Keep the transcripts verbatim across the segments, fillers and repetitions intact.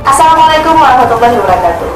Assalamualaikum warahmatullahi wabarakatuh.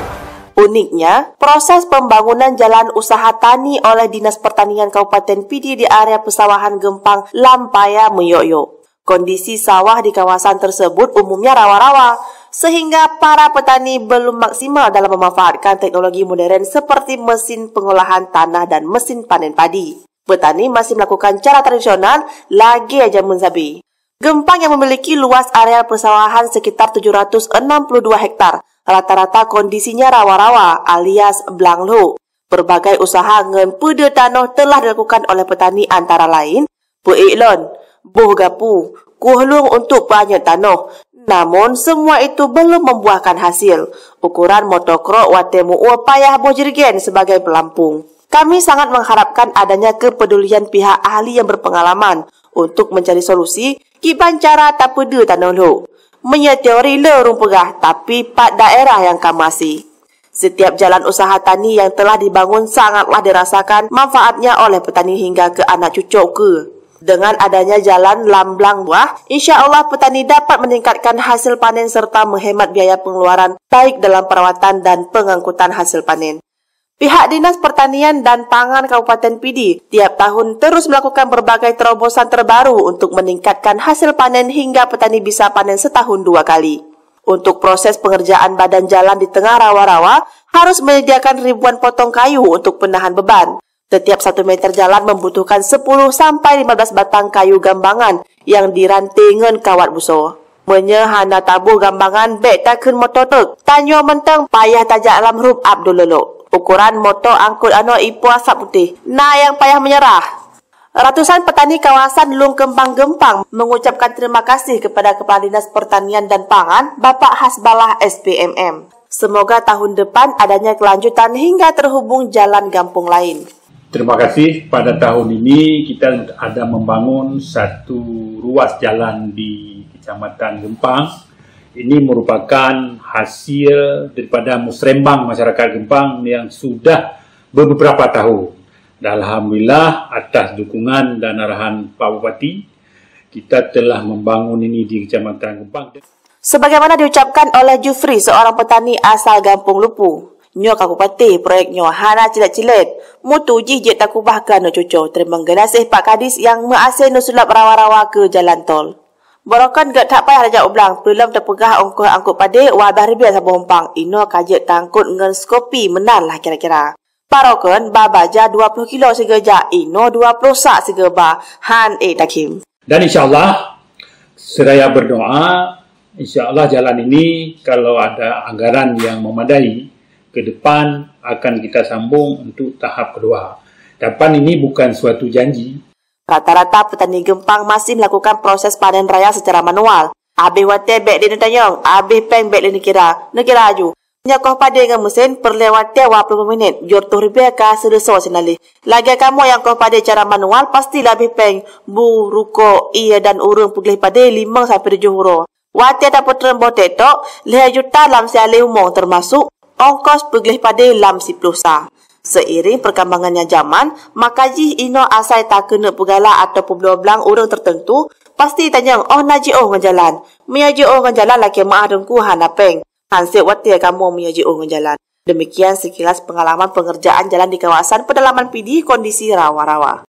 Uniknya, proses pembangunan jalan usaha tani oleh Dinas Pertanian Kabupaten Pidie di area persawahan Gempang lam paya miyok-yok. Kondisi sawah di kawasan tersebut umumnya rawa-rawa, sehingga para petani belum maksimal dalam memanfaatkan teknologi modern seperti mesin pengolahan tanah dan mesin panen padi. Petani masih melakukan cara tradisional lagée jameun sabe. Gempang yang memiliki luas areal persawahan sekitar tujuh ratus enam puluh dua hektar, rata-rata kondisinya rawa-rawa alias blang lhok. Berbagai usaha ngon peudeuh tanoh telah dilakukan oleh petani, antara lain peuék lon, boh gapu, kueh lueng untuk peuanyot tanoh. Namun, semua itu belum membuahkan hasil. Ukuran motor krok watée meu-ue payah boh jerigen sebagai pelampung. Kami sangat mengharapkan adanya kepedulian pihak ahli yang berpengalaman untuk mencari solusi kiban cara tapeudeuh tanoh lhok. Meunyoe teori le ureuëng peugah, tapi pat daerah nyang ka meuhase. Setiap jalan usaha tani yang telah dibangun sangatlah dirasakan manfaatnya oleh petani hingga ke anak cucu ke. Dengan adanya jalan lam blang buah, insya Allah petani dapat meningkatkan hasil panen serta menghemat biaya pengeluaran baik dalam perawatan dan pengangkutan hasil panen. Pihak Dinas Pertanian dan Pangan Kabupaten Pidie tiap tahun terus melakukan berbagai terobosan terbaru untuk meningkatkan hasil panen hingga petani bisa panen setahun dua kali. Untuk proses pengerjaan badan jalan di tengah rawa-rawa harus menyediakan ribuan potong kayu untuk penahan beban. Setiap satu meter jalan membutuhkan sepuluh sampai lima belas batang kayu gambangan yang diranté ngon kawat buso. Meunyoe hana taboh gambangan, bék takheun moto truk. Tanyoe mantong payah tajak lam rup Abdul Lolok. Ukuran moto angkut anoe ipo asap putéh. Na nyang payah menyerah. Ratusan petani kawasan Lueng Kembang Gempang mengucapkan terima kasih kepada Kepala Dinas Pertanian dan Pangan, Bapak Hasbalah S P M M. Semoga tahun depan adanya kelanjutan hingga terhubung jalan gampong lain. Terima kasih. Pada tahun ini kita ada membangun satu ruas jalan di Kecamatan Gempang. Ini merupakan hasil daripada musrembang masyarakat Gempang yang sudah beberapa tahun. Dan alhamdulillah, atas dukungan dan arahan Pak Bupati, kita telah membangun ini di Kecamatan Gempang. Sebagaimana diucapkan oleh Jufri, seorang petani asal Gampong Lupu, "Nyoe ka kupatéh proyek nyoe hana cilet-cilet. Mutu jih jeuet takubah keu aneuk cuco. Teurimong geunaséh Pak Kadis nyang meuasé neusulap rawa-rawa keu jalan tol. Barokon gét that payah tajak u blang, peulom tapeugah ongkoh angkot padé, wabah ribèe saboh umpang. Inoe ka jeuet taangkot ngon skopi meunan lah kira-kira. Barokon ba baja dua ploh kilo sigeujak, inoe dua ploh sak sigeubah, han ék takhém." Dan insya Allah, seraya berdoa, insya Allah jalan ini kalau ada anggaran yang memadai, ke depan akan kita sambung untuk tahap kedua. Tapan ini bukan suatu janji. Rata-rata petani Gempang masih melakukan proses panen raya secara manual. Abéh watèe bèk lé neutanyong, abéh péng bèk lé neukira, neukira aju. Nyoe koh padé ngon meusén peureulèe watèe dua ploh minit, jeuet tuh ribèe ka seuleusoe sinalih. Lagèe kamoe nyang koh padé cara manual, pasti leubèh péng bu, rukok, ie dan ureueng peugleh padé limong sampoe tujoh uroe. Watèe tapeutreun boh TikTok, lhèe juta lam sialèh umong, teumasok ongkos peugleh padé lam siploh sa. Seiring perkembangannya zaman, maka jih inoe asai takeuneuk peugalak atawa peubloe blang ureueng tertentu, pasti tanyong, "Oh na jiôh ngon jalan?" Meunyoe jiôh ngon jalan, lakèe meuah Teungku, hana péng. Hansét watèe kamoe meunyoe jiôh ngon jalan. Demikian sekilas pengalaman pengerjaan jalan di kawasan pedalaman Pidie kondisi rawa-rawa.